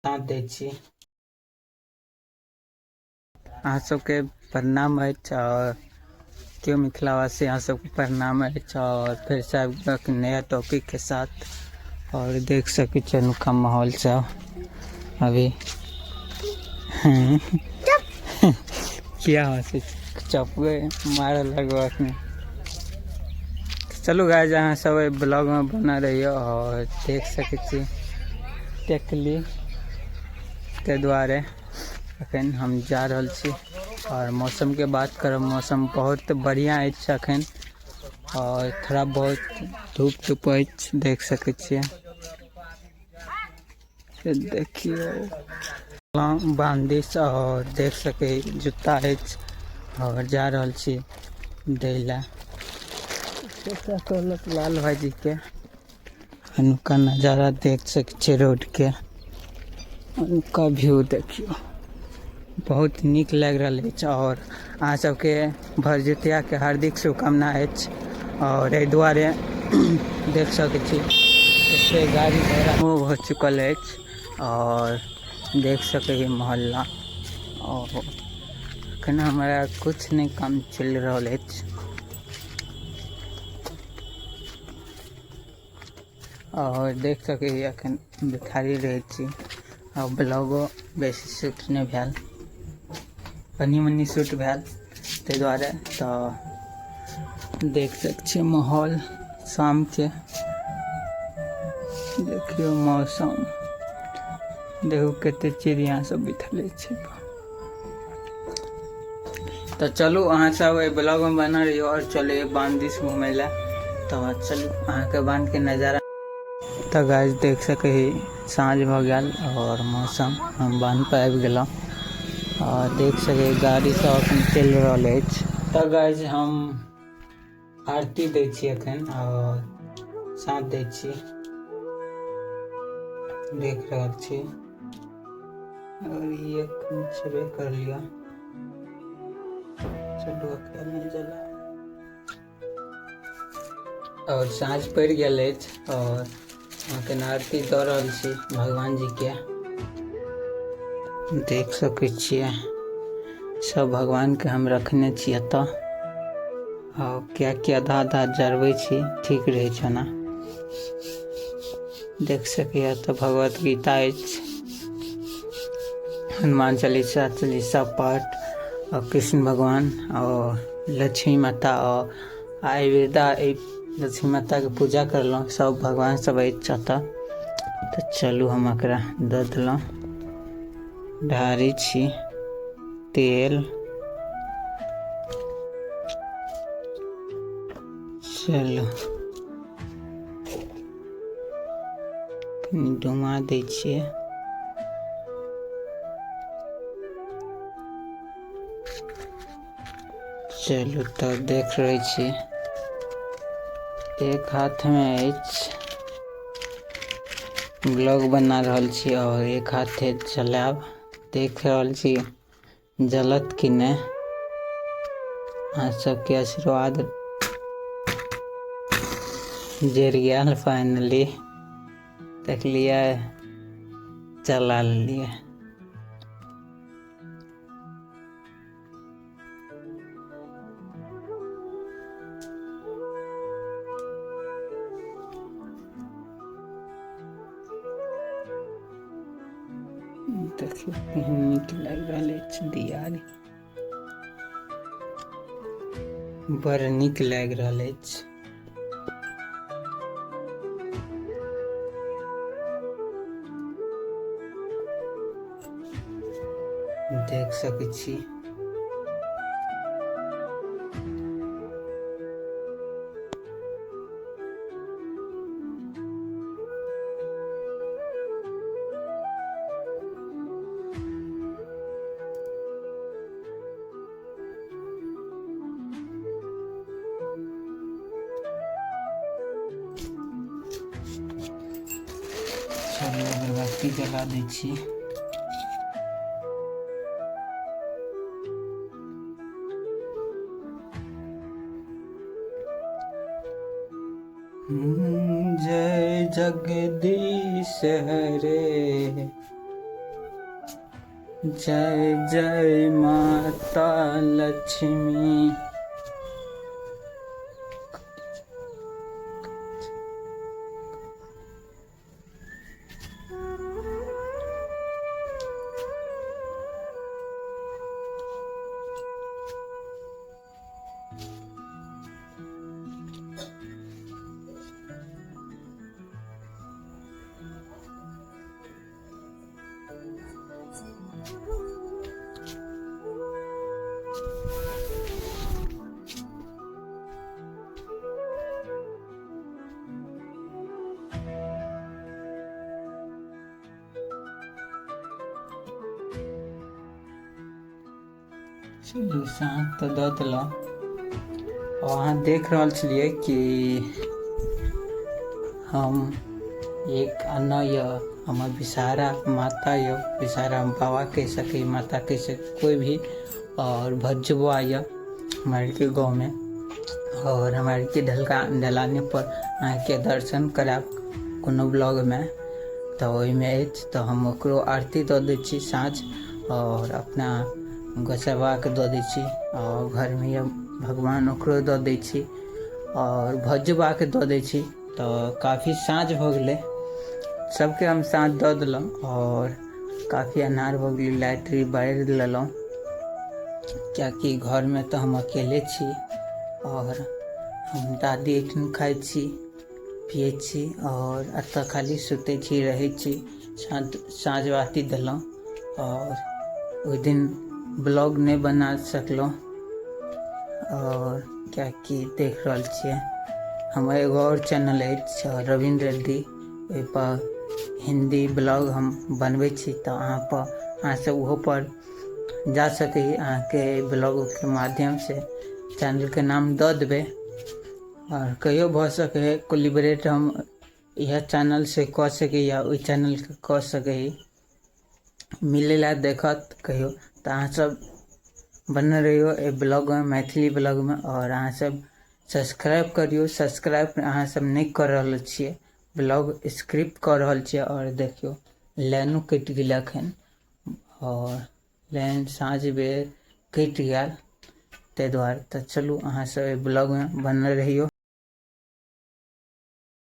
साथ दै छी। अहाँ सबके प्रणाम अछि आओर केओ मिथिलावासी अहाँ सबके प्रणाम अछि आओर फेर से आबि गेलक नया टॉपिकके साथ। आओर देख सकै छियै अनुका माहौल सब अभी। किया हँसै छी? चप्पे मारऽ लगबऽ अखने। चलू गाइस, अहाँ सब एहि ब्लॉगमे बना रहियौ। आओर देख सकै छी टेकली, ताहि दुआरे अखन हम जा रहल छी। आओर मौसमके बात करब, मौसम बहुत बढ़िआँ अछि अखन आओर थोड़ा बहुत धूप धूप अछि, देख सकै छियै। देखियौ बान्ह दिस आओर देख सकै जूता अछि आओर जा रहल छी दै लए। कहलक लाल भाईजीके अनुका नजारा देख सकै छियै, रोडके अनुका व्यू देखियौ, बहुत नीक लागि रहल अछि। आओर अहाँ सबके भरजितियाके हार्दिक शुभकामना अछि। आओर एहि दुआरे देख सकै छी एते गाड़ी घोड़ा मूव हो चुकल अछि। आओर देख सकै छी मोहल्ला। आओर एखन हमरा किछु नहि काम चलि रहल अछि। आओर देख सकै छी एखन बैठारी रहै छी आओर ब्लॉगो बेसी शूट नहि भेल, कनि मनि शूट भेल, ताहि दुआरे। तऽ देख सकै छियै माहौल शामके, देखियौ मौसम, देखू कते चिड़िया सब बैठल छै। तऽ चलू अहाँ सब एहि ब्लॉगमे बना रहियौ आओर चलू बान्ह दिस घुमै लए। तऽ चलू अहाँके बान्हके नजारा। तऽ गाइस देख सकै ही साँझ भऽ गेल आओर मौसम, हम बान्ह पर आबि गेलहुँ आओर देख सकै गाड़ी सब अखन चलि रहल अछि। तऽ गाइस हम आरती दै छी अखन आओर साँझ दै छी, देख रहल छी। आओर ई अखन छेबे कर लिअ, चलू अखन नहि जला। आओर साँझ पड़ि गेल अछि आओर अहाँके आरती दऽ रहल छी भगवान जीके। देख सकै छियै सब भगवानके हम रखने छी एतऽ। आओर किया कि आधा आधा जरबै छी, ठीक रहै छै ओना। देख सकैए तऽ भगवत गीता अछि, हनुमान चालीसा, चालीसा पाठ आओर कृष्ण भगवान आओर लक्ष्मी माता। आओर आयुर्वेदा लक्ष्मी माताके पूजा करलहुँ, सब भगवान सब अछि एतऽ। तऽ चलू हम एकरा दऽ देलहुँ, ढारै छी तेल। चलू कनि डुमा दै छियै। चलू तऽ देख रहै छी, एक हाथमे अछि ब्लॉग बना रहल छी आओर एक हाथे चलायब। देख रहल छी जलत कि नहि। अहाँ सबके आशीर्वाद जरि गेल फाइनली, देखलियै चला लेलियै। देखियौ केहन नीक लागि रहल अछि दियारी, बड़ नीक लागि रहल अछि। देख सकै छी। चलू अगरबत्ती जला दै छी। जय जगदीश हरे। जय जय माता लक्ष्मी। चलू साँझ तऽ दऽ देलहुँ। आओर अहाँ देख रहल छलियै कि हम एक अन्न यऽ हमर विषहारा माता यऽ, विषहारा बाबा कहि सकै, माता कहि सकै, कोइ भी। आओर भज्जुआ यऽ हमरा आरके गाँवमे, आओर हमरा आरके ढलाने पर अहाँके दर्शन करायब कोनो ब्लॉगमे, तऽ ओहिमे अछि तऽ हम ओकरो आरती दऽ दै छी साँझ, आओर अपना गोसाबाके दऽ दै छी, आओर घरमे यऽ भगवान ओकरो दऽ दै छी, आओर भज्जुबाके दऽ दै छी। तऽ काफी साँझ भऽ गेलै, सबके हम साँझ दऽ देलहुँ आओर काफी अन्हार भऽ गेलै, लाइट भी बारि लेलहुँ, किएकि घरमे तऽ हम अकेले छी आओर हम दादी एहिठाम खाइ छी पियै छी आओर एतऽ खाली सुतै छी रहै छी। साँझ बाती देलहुँ आओर ओहि दिन ब्लॉग नहि बना सकलहुँ, आओर किएकि देख रहल छियै हमर एगो आओर चैनल अछि रवीन्द्र रेड्डी, ओहिपर हिन्दी ब्लॉग हम बनबै छी, तऽ अहाँ सब ओहोपर जा सकै अहाँके ब्लॉगके माध्यमसँ चैनलके नाम दऽ देबै। आओर कहियो भऽ सकै है कोलिबरेट हम इएह चैनलसँ कऽ सकै या ओहि चैनलके कऽ सकै, मिलै लए देखत कहियो। तऽ अहाँ सब बनल रहियौ एहि ब्लॉगमे, मैथिली ब्लॉगमे, आओर अहाँ सब सब्सक्राइब करियौ। सब्सक्राइब अहाँ सब नहि कऽ रहल छियै, ब्लॉग स्क्रिप्ट कऽ रहल छियै। आओर देखियौ लाइनो कटि गेलै एखन, आओर लाइन साँझ बेर कटि गेल ताहि दुआरे। तऽ चलू अहाँ सब एहि ब्लॉगमे बनल रहियौ।